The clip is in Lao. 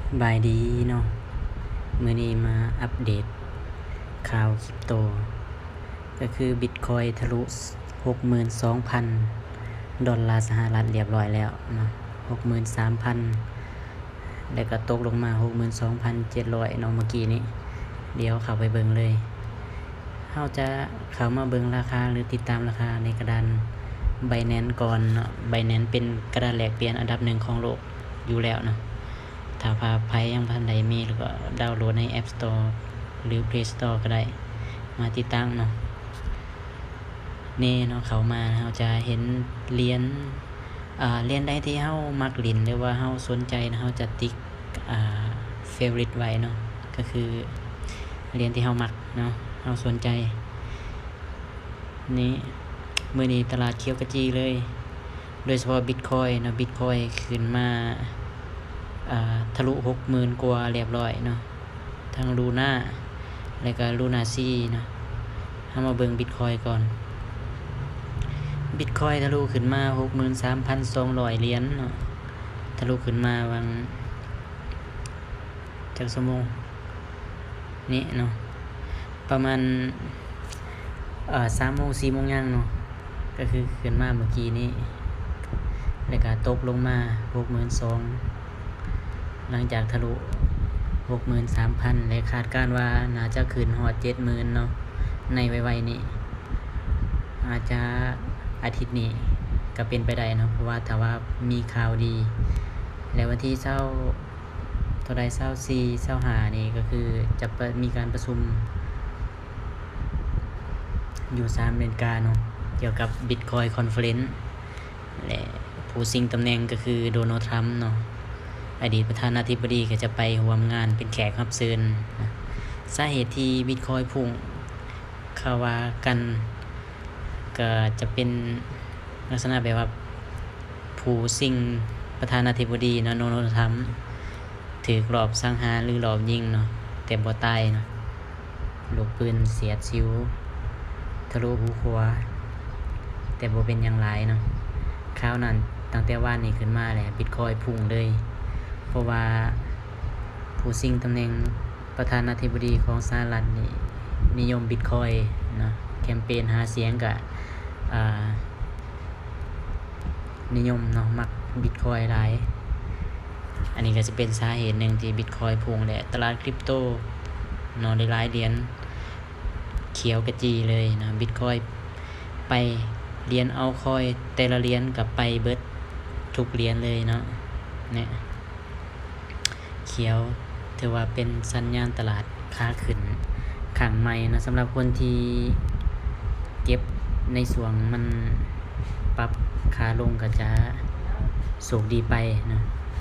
ສະບາຍດີເນາະ ມື້ນີ້ມາອັບເດດຂ່າວຄຣິບໂຕ ກໍຄືບິດຄອຍທະລຸຫົກໝື່ນສອງພັນດອນລາສະຫະລັດລຽບຮ້ອຍແລ້ວເນາະ ຫົກໝື່ນສາມພັນ ແລ້ວກໍຕົກລົງມາຫົກໝື່ນສອງພັນເຈັດຮ້ອຍເນາະ ເມື່ອກີ້ນີ້. ດຽວເຂົ້າໄປເບິ່ງເລີຍ. ເຮົາຈະເຂົ້າມາເບິ່ງລາຄາ ຫຼື ຕິດຕາມລາຄາໃນກະດານ Binance ກ່ອນເນາະ. Binance ເປັນກະດານແລກປ່ຽນອັນດັບໜຶ່ງຂອງໂລກຢູ່ແລ້ວເນາະ. ຖ້າວ່າໃຜຍັງບໍ່ທັນໄດ້ມີ ແລ້ວກໍດາວໂຫຼດໃນ App Store ຫຼື Play Store ກໍໄດ້ ມາຕິດຕັ້ງເນາະ. ນີ້ເນາະ ເຂົ້າມາເຮົາຈະເຫັນຫຼຽນ ອ່າ ຫຼຽນໃດທີ່ເຮົາມັກຫຼິ້ນ ຫຼືວ່າເຮົາສົນໃຈ ເຮົາຈະຕິກ ອ່າ favorite ໄວ້ເນາະ ກໍຄືຫຼຽນທີ່ເຮົາມັກເນາະ ເຮົາສົນໃຈ. ນີ້ ມື້ນີ້ຕະຫຼາດຂຽວຂະຈີເລີຍ ໂດຍສະເພາະບິດຄອຍເນາະ ບິດຄອຍຂຶ້ນມາ ອ່າ ທະລຸຫົກໝື່ນກວ່າລຽບຮ້ອຍເນາະ. ທັງລູນາ ແລະກະລູນາຊີເນາະ. ເຮົາມາເບິ່ງບິດຄອຍກ່ອນ. ບິດຄອຍທະລຸຂຶ້ນມາຫົກໝື່ນສາມພັນສອງຮ້ອຍຫຼຽນເນາະ ທະລຸຂຶ້ນມາຫວ່າງຈັກຊົ່ວໂມງນີ້ເນາະ ປະມານ ເອີ ສາມໂມງ ສີ່ໂມງຫຍັງເນາະ ກໍຄືຂຶ້ນມາເມື່ອກີ້ນີ້ ແລ້ວກໍຕົກລົງມາຫົກໝື່ນສອງ ຫຼັງຈາກທະລຸຫົກໝື່ນສາມພັນ ແລະ ຄາດການວ່າໜ້າຈະຂຶ້ນຮອດເຈັດໝື່ນເນາະ ໃນໄວໆນີ້ ອາດຈະອາທິດນີ້ກໍເປັນໄປໄດ້ເນາະ ເພາະວ່າຖ້າວ່າມີຂ່າວດີ ແລະ ວັນທີຊາວ ເທົ່າໃດ ຊາວສີ່ ຊາວຫ້ານີ້ ກໍຄືຈະປະ ມີການປະຊຸມຢູ່ສະຫະລັດອາເມລິກາເນາະ ກ່ຽວກັບ Bitcoin Conference ແລະ ຜູ້ຊິງຕຳແໜ່ງກໍຄື ໂດນັລ ທຣຳເນາະ ອະດີດປະທານາທິບໍດີ ກໍຈະໄປຮ່ວມງານເປັນແຂກຮັບເຊີນ. ສາເຫດທີ່ບິດຄອຍພຸ່ງ ເຂົາວ່າກັນ ກໍຈະເປັນລັກສະນະແບບວ່າ ຜູ້ຊິງປະທານາທິບໍດີເນາະ ໂດນັລ ທຣຳ ຖືກລອບສັງຫານ ຫຼື ລອບຍິງເນາະ ແຕ່ບໍ່ຕາຍເນາະ ລູກປືນສຽດສິວທະລຸຫູຂວາ ແຕ່ບໍ່ເປັນຫຍັງຫຼາຍເນາະ. ຄາວນັ້ນ ຕັ້ງແຕ່ວານນີ້ຂຶ້ນມາແຫຼະ ບິດຄອຍພຸ່ງເລີຍ ເພາະວ່າຜູ້ຊິງຕຳແໜ່ງ ປະທານາທິບໍດີຂອງສະຫະລັດນີ້ນິຍົມບິດຄອຍເນາະ ແຄມເປນຫາສຽງກະ ອ່າ ນິຍົມເນາະ ມັກບິດຄອຍຫຼາຍ. ອັນນີ້ກໍຈະເປັນສາເຫດໜຶ່ງທີ່ບິດຄອຍພຸ່ງ ແລະ ຕະຫຼາດຄຣິບໂຕເນາະ ຫຼາຍໆຫຼຽນຂຽວຂະຈີເລີຍເນາະ ບິດຄອຍໄປ ຫຼຽນ altcoin ແຕ່ລະຫຼຽນກໍໄປເບິດທຸກຫຼຽນເລີຍເນາະ ນີ້ ຂຽວ ຖືວ່າເປັນສັນຍານຕະຫຼາດຂາຂຶ້ນຄັ້ງໃໝ່ເນາະ ສຳລັບຄົນທີ່ເກັບໃນຊ່ວງມັນປັບຂາລົງກໍຈະໂຊກດີໄປເນາະ.